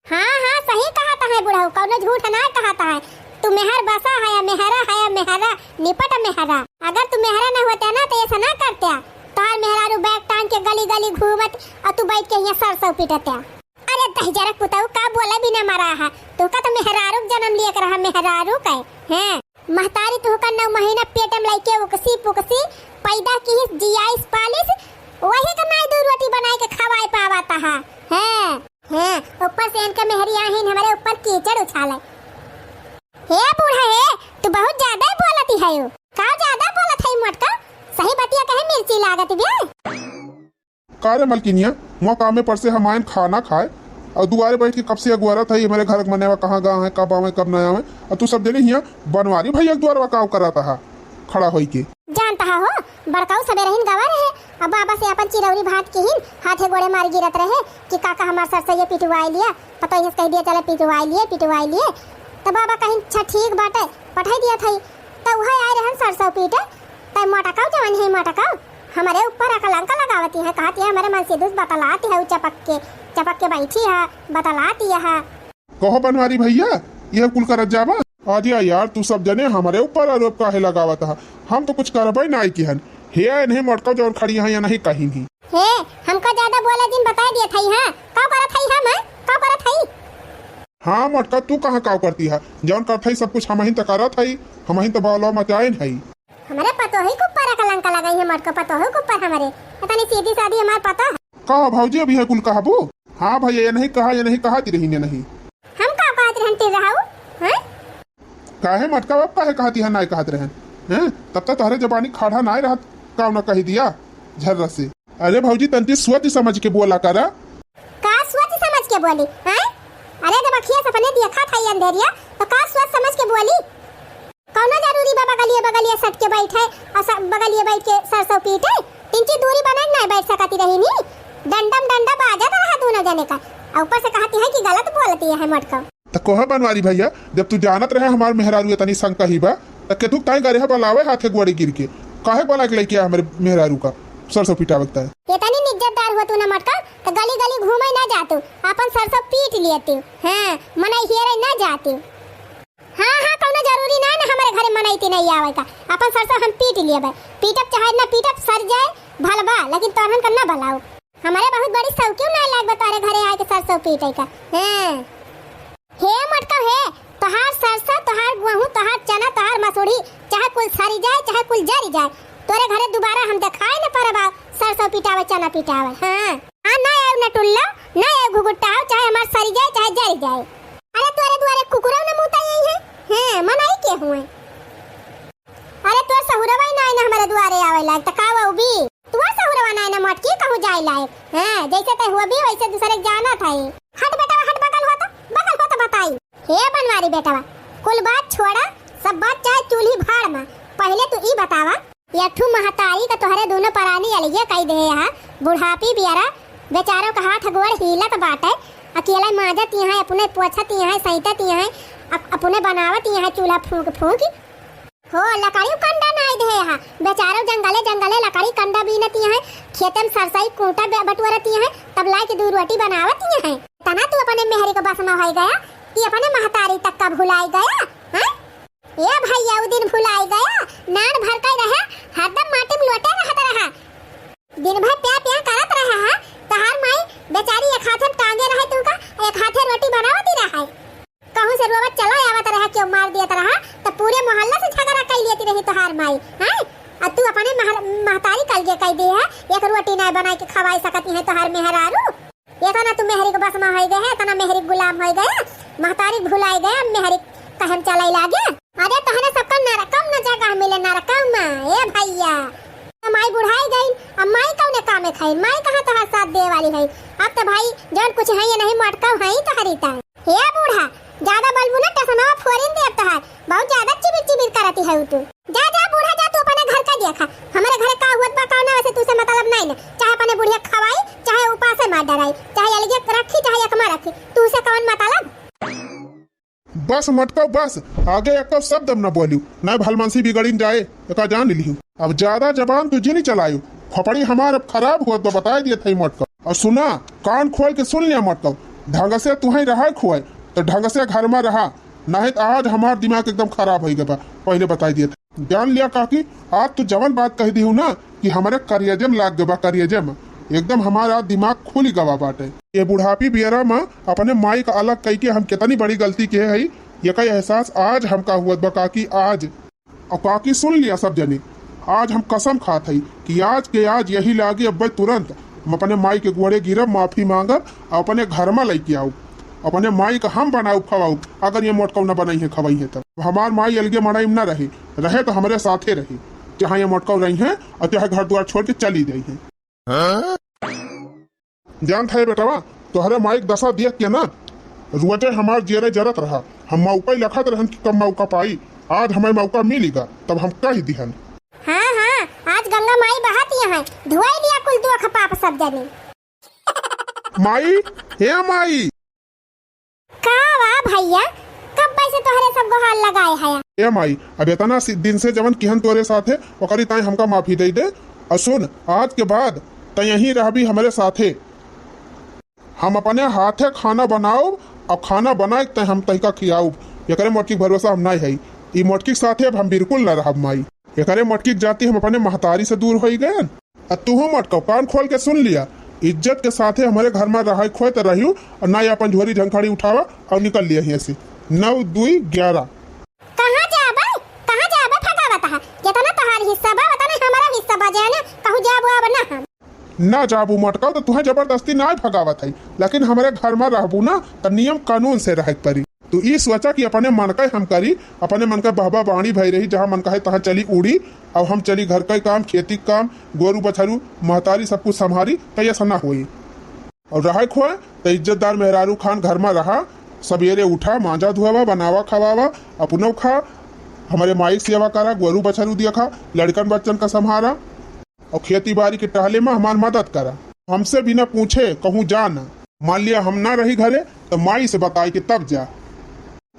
हाँ, हाँ, सही कहत है बुढ़ऊ, कौनो झूठ ना कहत है। तू मेहर बसा है, मेहरा है, मेहरा, निपट मेहरा। अगर तू मेहरा न होत्या ना तो ऐसा ना करत्या। तोहार मेहरारू बैग टांग के गली गली घूमत और तू बैठ के यहाँ सरसों पीटत्या। अरे दहिजरक पुतऊ का बोले बिना मरा है, तोहका तो मेहरारू के जन्म लिए के रहा, मेहरारू के, हैं? महतारी तोहका नौ महीना पेट में लइके उकसी पुकसी पैदा किहिस, जियाइस पालिस, वही का नाई दू रोटी बनाए के खवाए पावत है, हैं? हैं? ऊपर से इनके मेहरी आहिन हमरे ऊपर कीचड़ उछाले। हे बूढ़ा हे, तू बहुत ज्यादा ही बोलती है। का ज्यादा बोलत है मोटका? सही बतिया कहे मिर्ची लागत बे। का रे मलकिनिया, हुआं कामे पर से हम आएन खाना खाए, और दुआरे बैठ के कब से अगुआरत है, हमारे घर के मनेवा कहाँ गा है, कब आवे, कब ना आवे, और तू सब जने हियाँ बनवारी भैया के दुआरवा काव करत हा खड़ा होई के। जानत हा हो, बड़काऊ सबेरहिन गवा रहे, अब बाबा से अपन चिरौरी भात किहिन, हाथे गोड़े मार गिरत रहे कि काका हमार सरसैया पिटवाए लिया, पतोहिया से कह दिया चले पिटवाए लिए, पिटवाए लिए। त बाबा कहिन, "अच्छा ठीक बाटे, पठाई दिया थई।" त उहै आए रहन सरसों पीटे, त मोटकऊ जवन है मोटकऊ, हमरे ऊपर अकलंक लगावती है, कहती है, "हमरे मनसीदू से बतलाती है, उ चपक के, चपक के बैठी है, बतलाती है।" कहो बनवारी भैया, यह कुल करत जाबा? अरे यार, तू सब जने हमरे ऊपर आरोप काहे लगावत ह? हम तो कुछ करबे नाई किहन। हे, इन्हें मोटकऊ जवन खड़ी है, या नहीं कहीं भी। हे, हमका ज्यादा बोले जिन बताई दिया थई, हाँ? का करत हई हम, हैं? का करत हई? हाँ मोटकऊ, तू कहाँ का करती है? जवन करत हई सब कुछ हमहिन त करत हई, हमहिन त बवाल मचाइन हई। हमरे पतोही के ऊपर कलंक लगाई है मोटकऊ, पतोही के ऊपर हमरे। इतनी सीधी सादी हमार पतोह। का हो भौजी, अभी है कुल कहबू? हाँ भैया, ये नहीं कहा, ये नहीं कहा ती रही, ये नहीं। हम का कहत रहन टिर्रहाऊ, हैं? काहे मोटकऊ, अब काहे कहती है, नाई कहत रहन, हैं? तब तो तोहरे जबानी खाड़ा नाई रहत, का ना कही दिया झर्रा से। अरे भौजी, तंती सोच समझ के बोला करा। का सोच समझ के बोली, हैं? अरे जब अखिया से अपने देखा था ये अंधेरिया, तो का सोच समझ के बोली? कौनो जरूरी बा बगलिए बगलिए सट के बैठे और सब बगलिए बैठ के सरसों पीटे? इंची दूरी बना के ना बैठ सकती रही नी? डंडम डंडा बाजत रहा दोनों जने का, और ऊपर से कहती है कि गलत बोलती है मोटकऊ। त कोहा बनवारी भैया, जब तू जानत रहे हमार मेहरारू इतनी संग कही बा, त केतुक ताई गरे बलावे हाथे गोड़े गिर के, काहे बोला के लेके आ हमरे मेहरारू का सरसों पिटावे के ताई? इतनी इज्जतदार हो तू ना मोटकऊ, त गली गली घूमे ना जातू, अपन सरसों पीट लेतू। हाँ, मनई हेरे ना जातू। हाँ, हाँ, कौनो जरूरी ना ना हमरे घरे मनई ती नहीं आवे का। अपन सरसों हम पीट लेबे। पीटब चाहे ना पीटब, सर जाए, भलबा, लेकिन तोहन का ना भलाऊ। हमरे बहुत बड़ी शौकियो ना लाग बा तोहरे घरे आए के सरसों पीटे का। हाँ। हे मोटकऊ हे, तोहार सरसों, तोहार गेहूं, तोहार चना, तोहार मसूरी, चाहे कुल सरी जाए, चाहे कुल जरी जाए, तोरे घरे दोबारा हम देखाए न परबा सरसों पिटावे, चना पिटावे। हाँ। हाँ, ना आए न टुल्लो, ना आए घुघुटाओ, चाहे हमार सरी जाए, चाहे जरी जाए। अरे तोरे दुआरे कुकुरो न मुता यही है। हाँ, मनई के हुए। अरे तोर सहुरवा ही नाई ना हमरे दुआरे आवे लायक, त का वो भी? तोर सहुरवा नाई ना मोटकी कहूँ जाए लायक। हाँ, जैसे तय हुआ भी वैसे दूसरे के जाना था ये। हट बेटवा, हट, बगल हो तो, बगल हो तो बताई। हे बनवारी बेटवा, कुल बात छोड़ा, सब बात चाहे चूल्ही भाड़ में। पहले तू ई बतावा, ये ठू महतारी का तोहरे दोनों परानी अलगे कई दे हा, बुढ़ापी बियरा, बेचारों का हाथ गोड़ हीलत बाटे, अकेला माजत यहाँ, अपने पोछत यहाँ, सैतत यहाँ, अप-, अपने बनावत यहाँ चूल्हा फूंक फूंक। हो, लकड़ी कंडा नाई दे हा। बेचारो जंगले जंगले लकड़ी कंडा बीनती हैं, खेते में सरसई कूटा बे-, बटोरती हैं, तब लाई के दू रोटी बनावती हैं। तना तू अपने मेहरी को बस में होई गया कि अपने महतारी तक का भुलाई गया, हैं? ए भैया, उ दिन भुलाई गया, नान भर के रहे, हरदम माटी में लोटे रहत रहा। दिन भर प्या प्या करत रहा है, तहार माई बेचारी एक हाथे में टांगे रहे तू का, एक हाथे रोटी बनावती रहे। कहूँ से रोवत चला आवत रहा, केहू मार दियत रहा, त पूरे मोहल्ला से झगड़ा कई लेती रही तोहार माई, हैं? आ तू अपने महर-, महतारी कलगे कई दी है, एक रोटी ना बनाई के खवाई सकती है तोहार मेहरारू। इतना तू मेहरी के बस में होई गए है, इतना मेहरी के गुलाम होई गए, महतारी भुलाई गए, मेहरी कहम चलाई लागे। अरे तोहरे सबका नरकम न जगह मिले, नरकम में, ए भैया। तो माई बुढ़ाई गई, अब माई कौने कामे खाई, माई कहाँ तोहार साथ दे वाली है? अब तो भाई जौन कुछ है ये नहीं मोटकऊ है तोहरी ताई। हे बूढ़ा, ज्यादा बलबू ना, टसनवा फोरिन देब तोहार। बहुत ज्यादा चिबिर चिबिर करती है तू। जा, जा बूढ़ा, जा तू अपने घर का देखा। हमरे घरे का हुअत बा, कौन है, वैसे तू से मतलब नहीं ना। चाहे अपने बुढ़िया खवाई, चाहे उपासे मार डराई, चाहे अलगे रखी, चाहे एकमा रखी, तू से कौन मतलब? बस मटकाओ, बस, आगे एको शब्द न बोलियो, ना भलमानसी बिगड़िन जाए, एका जान लिहू। अब ज्यादा जबान तू जिनी चलायो, खोपड़ी हमार अब खराब हुआ तो बताए दिए थे मटकाओ। और सुना, कान खोल के सुन लिया मटकाओ, ढंग से तुहई रहा खोए, तो ढंग से घर में रहा, नहीं तो आज हमार दिमाग एकदम खराब हो गया बा, पहले बताई दिए थे। जान लिया काकी, आज तू जवन बात कह दी हूँ ना कि हमारे करियजे में लाग गबा, करियजे में एकदम हमारा दिमाग खुल गवा बाटे। ये बुढ़ापी बियरा में अपने माई का अलग कह के हम कितनी बड़ी गलती किए हई, ये का एहसास आज हमका हुआ बा काकी, आज। और काकी सुन लिया सब जने, आज हम कसम खात हई कि आज के आज यही लागे अब्बे तुरंत हम अपने माई के गोड़े गिरब, माफी मांगब, और अपने घर में लेके आऊ, अपने माई का हम बनाऊ खवाऊ, अगर ये मोटकाऊ न बनाई है खवाई है तब। हमार माई अलगे मड़ाई में न रहे, रहे तो हमरे साथे रहे, चाहे ये मोटकाऊ रही है और चाहे घर द्वार छोड़ के चली जाई है। जानत है बेटवा, तोहरे माई के दशा देख के ना, रोजे हमार जियरे जरत रहा। हम मौका ही लखत रहन कि कब मौका पाई, आज हमें मौका मिली गा, तब हम कह दिहन। हाँ, हाँ, आज गंगा माई बहत यहाँ, धुआई लिया कुल दुख पाप सब जने। माई, हे माई। का वा भैया, कब से तोहरे ए माई, अब एतना सि-, दिन से जवन किहन तोरे साथे, ओकरी ताईं हमका माफी दइ दे। अउर सुन, आज के बाद तैं यहीं रहबी हमरे साथे। हम अपने हाथे खाना बनाउब अउर खाना बनाइ के तैं हम तहिका खियाउब। एकरे मोटकी के भरोसा हम नाहीं हई। ई मोटकी के साथे अब हम बिल्कुल न रहब माई। एकरे मोटकी के जाति हम अपने महतारी से दूर होइ गएन। अउर तुहूँ मोटकउ, कान खोल के सुन लिया, इज्जत के साथे हमरे घर मा रहइ खोए त रहिउ अउर नाहीं आपन झोरी झंखड़ी उठावा अउर निकल लिया हियाँ से। नौ दुई ग्यारह। कहाँ जाबे? कहाँ जाबे भगावत है? जेतना तोहार हिस्सा बा, ओतना हमरो हिस्सा बा, जाने कहूँ जाबो अब ना हम। ना जाबू मोटकउ, त तुहें जबरदस्ती नाहीं भगावत हई, लेकिन हमरे घर मा रहबू ना, त नियम कानून से रहइ के परी। तू ई सोचा कि अपने मन का हम करी, अपने मन का बहबा बाणी भई रही, जहाँ मन कहे तहाँ चली उड़ी, अउर हम चली घर का काम, खेती का काम, गोरू बछरू, महतारी सब कुछ संभारी, त ऐसा ना होई। अउर रहइ खोए त इज्जतदार मेहरारू खान घर मा रहा, सबेरे उठा, मांजा धोवा, बनावा खवावा, अपनो खा, हमरे माई के सेवा करा, गोरू बछरू देखा, लड़कन बच्चन का संभारा, अउर खेती बारी के टहले मा हमार मदद करा। हमसे बिना पूछे कहूँ जा ना। मान लिया हम ना रही घरे, त माई से बताइ के तब जा।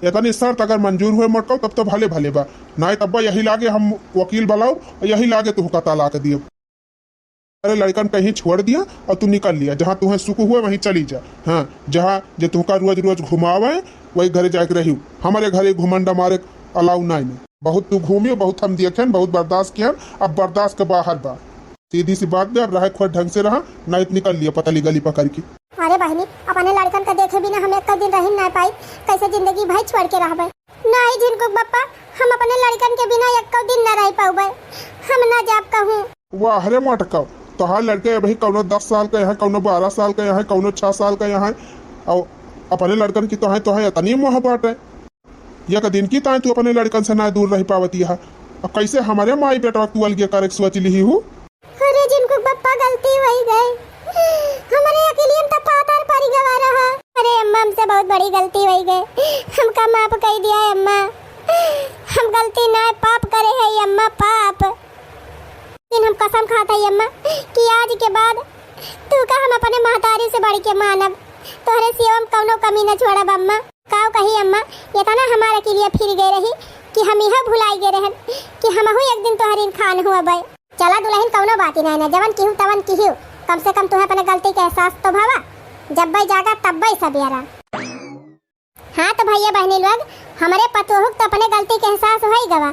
एतनी शर्त अगर मंजूर होए मोटकउ, तब तो भले भले बा, नाहीं तब बा यही लागे हम वकील बलाउब अउर यही लागे तुहका तलाक दियब। अरे लड़कन कहीं छोड़ दिया अउर तू निकल लिया, जहाँ तुहें सुख हुए वहीं चली जा। हाँ, जहाँ जे तुहका रोज रोज घुमावे, वही घरे जाइके रहिउ। हमरे घरे घुमंडा मारे अलाउ नाहीं। बहुत तू घूमियो, बहुत हम देखेन, बहुत बर्दाश्त कियन, अब बर्दाश्त के बाहर बा। सीधी सी बात बे, अब रहइ खोए ढंग से रहा, नाहीं त निकल लिया पतली गली पकड़ के। अरे बहिनी, अपने लड़कन का देखे बिना हम एक्को दिन रहि नाहीं पाई, कैसे जिंदगी भर छोड़ के रहबे? नाहीं झिनकुक बप्पा, हम अपने लड़कन के बिना एक्को दिन न रहि पउबे, हम न जाब कहूँ। वाह रे मोटकउ, तोहार लड़के अबहीं कउनो दस साल के हैं, कउनो बारह साल के हैं, कउनो छह साल के हैं, अउर अपने लड़कन की तोहें, तोहें एतनी मोह बाटे। एक दिन की ताईं तू अपने लड़कन से ना दूर रहि पावती है, अब कैसे हमरे माई बेटवा तू अलगे करे के सोच लिही हूँ? अरे झिनकुक बप्पा, गलती होइ गए, हमरे अकेलियन त पातर परि गवा रहा। अरे अम्मा, हमसे बहुत बड़ी गलती होइ गए, हमका माफ कइ दिया अम्मा, हम गलती ना, पाप करे है अम्मा, पाप। लेकिन हम कसम खात हई अम्मा कि आज के बाद तू का हम अपने महतारी से बढ़ के मानब, तोहरे सेवा में कउनो कमी न छोड़ब अम्मा। काउ कही अम्मा, एतना हमार अकिलिया फिर गए रही कि हम इहो भुलाई गए रहन कि हमहू एक दिन तोहरिन खान हुअबै। चला दुलहिन, कउनो बात ही नाहीं ना, जवन किहू तवन किहू, कम से कम तुहें अपने गलती के एहसास तो भवा। जब्बै जागा तब्बै सबेरा। हाँ तो भइया बहिनी लोग, हमरे पतोहू के तो अपने गलती के एहसास होइ गवा,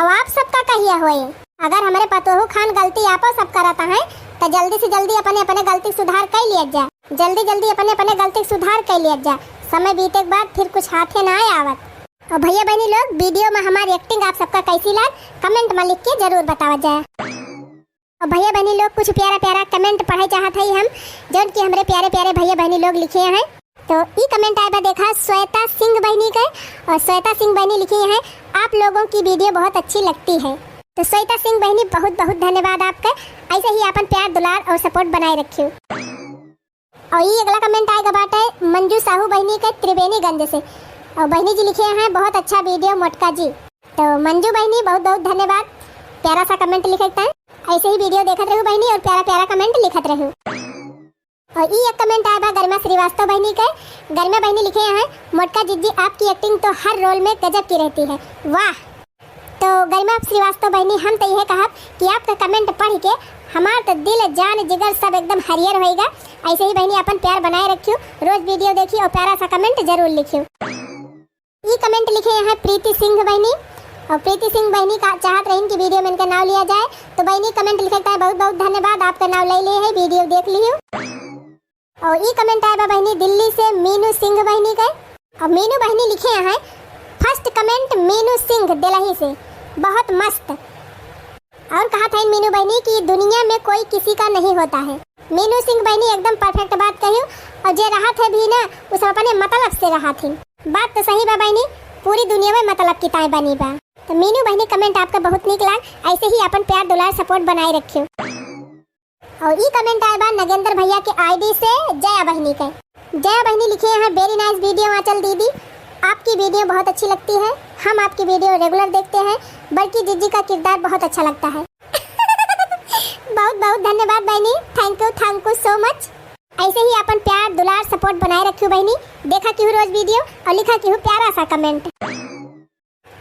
अब आप सबका कहिया होई? अगर हमरे पतोहू खान गलती आपो सब करत हैं, तो जल्दी से जल्दी अपने अपने गलती सुधार कइ लिया जा, जल्दी जल्दी अपने अपने गलती सुधार कइ लिया जा। समय बीते के बाद फिर कुछ हाथे ना आवत। और भइया बहिनी लोग, video में हमारी acting आप सबका कैसी लाग, comment में लिख के जरूर बतावा जाए। और भइया बहिनी लोग, कुछ प्यारा प्यारा comment पढ़े चाहत हई हम, जौन कि हमरे प्यारे प्यारे भइया बहिनी लोग लिखे हैं। तो ई comment आए बा, देखा, श्वेता सिंह बहिनी के, और श्वेता सिंह बहिनी लिखी हैं, "आप लोगों की video बहुत अच्छी लगती है।" तो श्वेता सिंह बहिनी, बहुत बहुत धन्यवाद आपके, ऐसे ही आपन प्यार दुलार और support बनाए रखियो। और ई अगला comment आएगा बाटे मंजू साहू बहिनी के त्रिवेणीगंज से, और बहिनी जी लिखे हैं, "बहुत अच्छा video मोटका जी।" तो मंजू बहिनी, बहुत बहुत धन्यवाद प्यारा सा comment लिखे के ताईं। ऐसे ही video देखत रहू बहिनी और प्यारा प्यारा comment लिखत रहू। और ई एक comment आए बा गरिमा श्रीवास्तव बहिनी के। गरिमा बहिनी लिखे हैं, "मोटका जिज्जी, आपकी acting तो हर role में गजब की रहती है।" वाह। तो गरिमा श्रीवास्तव बहिनी, हम तो यह कहब कि आपका comment पढ़ के हमार तो दिल, जान, जिगर सब एकदम हरियर होइगा। ऐसे ही बहिनी अपन प्यार बनाए रखियो, रोज video देखियो और प्यारा सा comment जरूर लिखियो। ई comment लिखे हैं प्रीति सिंह बहिनी, और प्रीति सिंह बहिनी का चाहत रहीन कि video में इनका नाव लिया जाए, तो बहिनी comment लिखे के ताईं बहुत बहुत धन्यवाद, आपका नाव ले लिए है, video देख लियो। और ई comment आए बा बहिनी दिल्ली से मीनू सिंह बहिनी के, और मीनू बहिनी लिखे हैं, first comment मीनू सिंह देलही से, बहुत मस्त। और कहा था मीनू बहिनी कि दुनिया में कोई किसी का नहीं होता है। मीनू सिंह बहिनी एकदम perfect बात कही, और जे रहत है भी ना, उ सब अपने मतलब से रहत है। बात तो सही बा बहिनी, पूरी दुनिया में मतलब की ताईं बनी बा। तो मीनू बहिनी comment आपका बहुत नीक लाग, ऐसे ही अपन प्यार दुलार support बनाए रखियो। और ई comment आए बा नगेंद्र भइया के ID से जया बहिनी के। जया बहिनी लिखे हैं, "Very nice video आंचल दीदी, आपकी video बहुत अच्छी लगती है, हम आपकी video regular देखते हैं, बड़की जिज्जी का किरदार बहुत अच्छा लगता है।" बहुत बहुत धन्यवाद बहिनी, thank you, thank you so much। ऐसे ही अपन प्यार दुलार support बनाए रखियो बहिनी, देखा किहू रोज video और लिखा किहू प्यारा सा comment।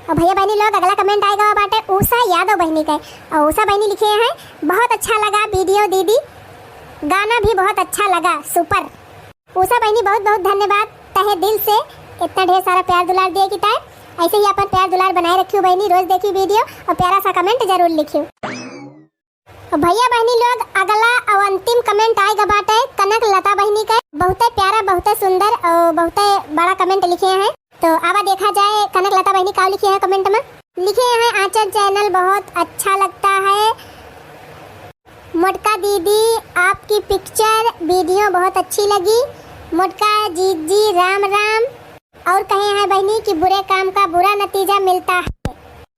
और भैया बहनी लोग, अगला comment आए गवा बाटे उषा यादव बहनी के। और उषा बहनी लिखे हैं, "बहुत अच्छा लगा video दीदी, गाना भी बहुत अच्छा लगा, super।" उषा बहनी, बहुत बहुत धन्यवाद तहे दिल से इतना ढेर सारा प्यार दुलार दिए की ताए। ऐसे ही अपन प्यार दुलार बनाए रखियो बहनी, रोज देखियो video और प्यारा सा comment जरूर लिखियो। और भैया बहनी लोग, अगला और अंतिम comment आए गवा बाटे कनक लता बहनी के। बहुते प्यारा, बहुते सुंदर और बहुते बड़ा comment लिखे हैं। तो आवा देखा जाए कनक लता बहनी का लिखे हैं comment में। लिखे हैं, "आंचल channel बहुत अच्छा लगता है। मोटका दीदी, आपकी picture video बहुत अच्छी लगी। मोटका जीजी राम राम।" और कहे हैं बहनी कि बुरे काम का बुरा नतीजा मिलता है।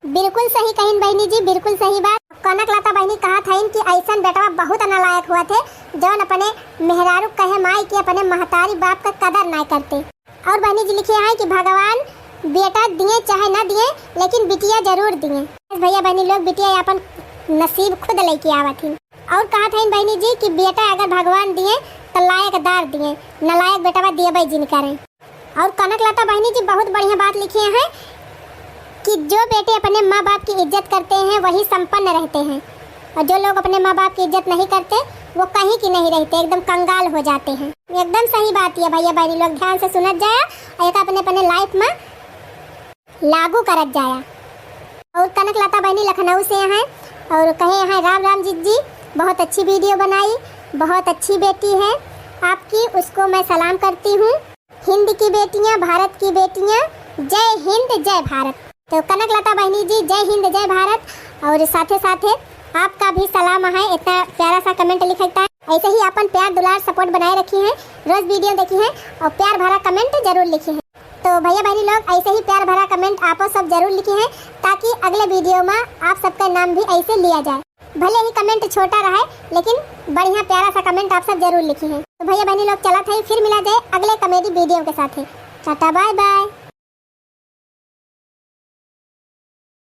बिल्कुल सही कहिन बहनी जी, बिल्कुल सही बात। कनक लता बहनी कहत हईन कि ऐसन बेटवा बहुत नालायक हुआ थे, जौन अपने मेहरारू कहे माई कि अपने महतारी बाप का कदर नाय करते। और बहनी जी लिखे हैं कि भगवान बेटा दिए चाहे ना दिए, लेकिन बिटिया जरूर दिए। बस भैया बहनी लोग, बिटिया अपन नसीब खुद लेके आवत ही। और कहत हईन बहनी जी कि बेटा अगर भगवान दिए तो लायकदार दिए, नालायक बेटवा दिए जिन करें। और कनक लता बहनी जी बहुत बढ़िया बात लिखे हैं कि जो बेटे अपने माँ बाप की इज्जत करते हैं वही संपन्न रहते हैं, और जो लोग अपने माँ बाप की इज्जत नहीं करते वो कहीं की नहीं रहते, एकदम कंगाल हो जाते हैं। एकदम सही बात है भैया बहनी लोग, ध्यान से सुनत जाया और एका अपने अपने life में लागू करत जाया। और कनक लता बहनी लखनऊ से हैं और कहे हैं, "राम राम जीजी, बहुत अच्छी video बनाई, बहुत अच्छी बेटी है आपकी, उसको मैं सलाम करती हूँ।" हिंद की बेटियां, भारत की बेटियां, जय हिंद, जय भारत। तो कनक लता बहनी जी, जय हिंद, जय भारत। और साथे साथे आपका भी सलाम है, इतना प्यारा सा comment लिखता है। ऐसे ही अपन प्यार दुलार support बनाए रखी है, रोज video देखी है और प्यार भरा comment जरूर लिखी है। तो भैया बहनी लोग, ऐसे ही प्यार भरा comment आपो सब जरूर लिखी है, ताकि अगले video में आप सबका नाम भी ऐसे लिया जाए। भले ही comment छोटा रहे, लेकिन बढ़िया प्यारा सा comment आप सब जरूर लिखी है। तो भैया बहनी लोग, चलत है, फिर मिला जाए अगले comedy video के साथ। टाटा bye bye।